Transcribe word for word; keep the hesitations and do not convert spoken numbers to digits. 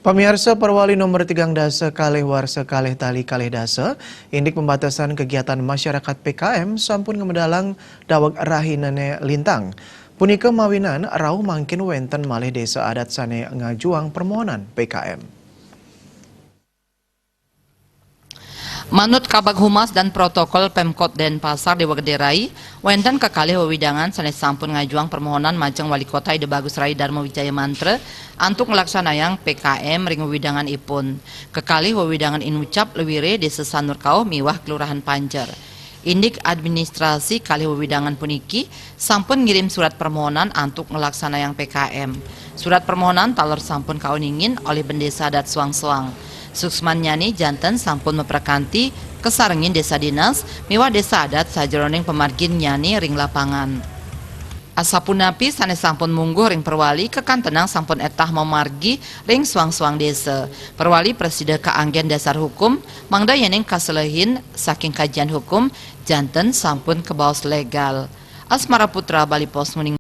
Pamiarsa, perwali nomor tigang dasa kalih warsa kalih tali kalih dasa, indik pembatasan kegiatan masyarakat P K M sampun ngemedalang daweg rahinane lintang. Punika mawinan rauh mangkin wenten malih desa adat sane ngajuang permohonan P K M. Manut Kabag Humas dan Protokol Pemkot Denpasar Dewa Gede Rai, wenten kekalih wewidangan sane sampun ngajuang permohonan majeng Wali Kota Ida Bagus Rai Darma Wijaya Mantra antuk nglaksanayang P K M ring wewidanganipun. Kekalih wewidangan inucap lewire Desa Sanur Kauh miwah Kelurahan Panjer. Indik administrasi kalih wewidangan puniki sampun ngirim surat permohonan antuk nglaksanayang P K M. Surat permohonan taler sampun kauningin olih Bendesa Adat Suang-Suang. Suksman nyane janten sampun maprakanti kasarengin desa dinas miwah desa adat sajeroning pamargin nyane ring lapangan. Asapunapi sane sampun mungguh ring perwali, kakantenang sampun etah mamargi ring suang-suang desa. Perwali prasida kaanggen dasar hukum, mangda yening kaselehin saking kajian hukum, janten sampun kabaos legal. Asmara Putra, Bali Post, nguning.